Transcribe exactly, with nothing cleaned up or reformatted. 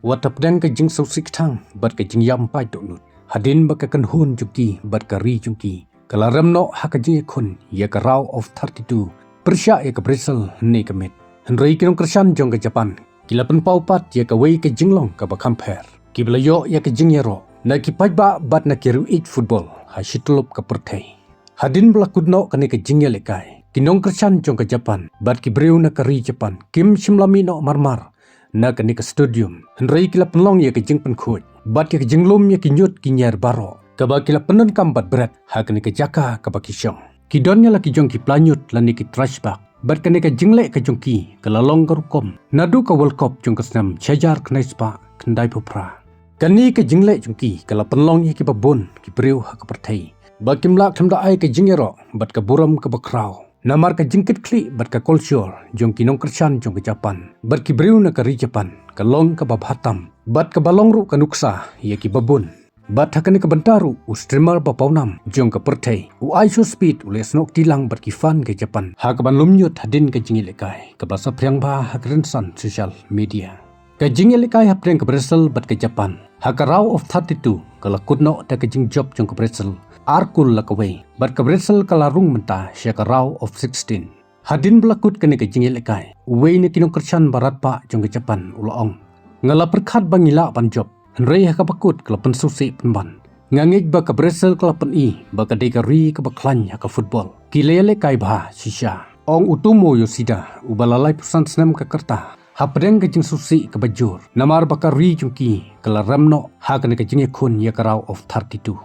Wat hapdeng ka jingsngewsih kthang bad ka jingïam paid dohnud, hadien ba ka kynhun jong ki bad ka ri jong ki ka la rem noh ha ka jingïakhun ïa ka Round of thirty-two pyrshah ïa ka Brazil hynne ka miet. Hynrei ki nongkyrshan jong ka Japan ki la pynpaw pat ïa kawei ka jinglong kaba kham pher, kiba la ïoh ïa ka jingïaroh na ki paidbah bad na ki riewieit football ha shityllup ka pyrthei. Hadien ba la kut noh kane ka jingïalehkai, ki nongkyrshan jong ka Japan bad ki briew na ka ri Japan kim shym la mih noh marmar na kane ka stadium, hynrei ki la pynlong ïa ka jingpynkhuid bad ïa ka jinglum ïa ki ñiut ki ñiar baroh kaba ki la pyndonkam bad bret ha kane ka jaka kaba ki shong. Ki don ïa la ki jong ki pla ñiut lane ki trash bag, bad kane ka jingleh ka jong ki ka la long ka rukom naduh ka World Cup jong ka snem shihajar khyndai spah khyndaiphew phra. Kane ka jingleh jong ki ka la pynlong ïa kiba bun ki briew ha ka pyrthei ba kim lah khlem da ai ka jingïaroh bad ka burom kaba khraw, namar ka jingkitkhlieh bad ka kolshor jong ki nongkyrshan jong ka Japan bad ki briew na ka ri Japan ka long kaba bha tam bad kaba long ruh ka nuksa ïa kiba bun. Bad ha kane ka bynta ruh u streamer ba pawnam jong ka pyrthei, u IShowSpeed, u la ïasnoh kti lang bad ki fan ka Japan ha kaban lum ñiut hadien ka jingïalehkai kaba la saphriang bha ha ka rynsan social media. Ka jingïalehkai hapdeng ka Brazil bad ka Japan ha ka Round of thirty-two ka la kut noh da ka jingjop jong ka Brazil ar kol la kawei, bad ka Brazil ka la rung mynta sha ka Round of sixteen. Hadien ba la kut kane ka jingïalehkai, uwei na ki nongkyrshan ba radbah jong ka Japan u la ong, "Nga la pyrkhat ba ngi lah ban jop, hynrei ha kaba kut ka la pynsngewsih pynban. Nga ngeit ba ka Brazil ka la pyni ba ka dei ka ri kaba khlaiñ ha ka football. Ki la ïalehkai bha shisha," ong u Tomo Yoshida, uba la laiphew san snem ka rta, hapdeng ka jingsngewsih kaba jur namar ba ka ri jong ki ka la rem noh ha kane ka jingïakhun ïa ka Round of thirty-two.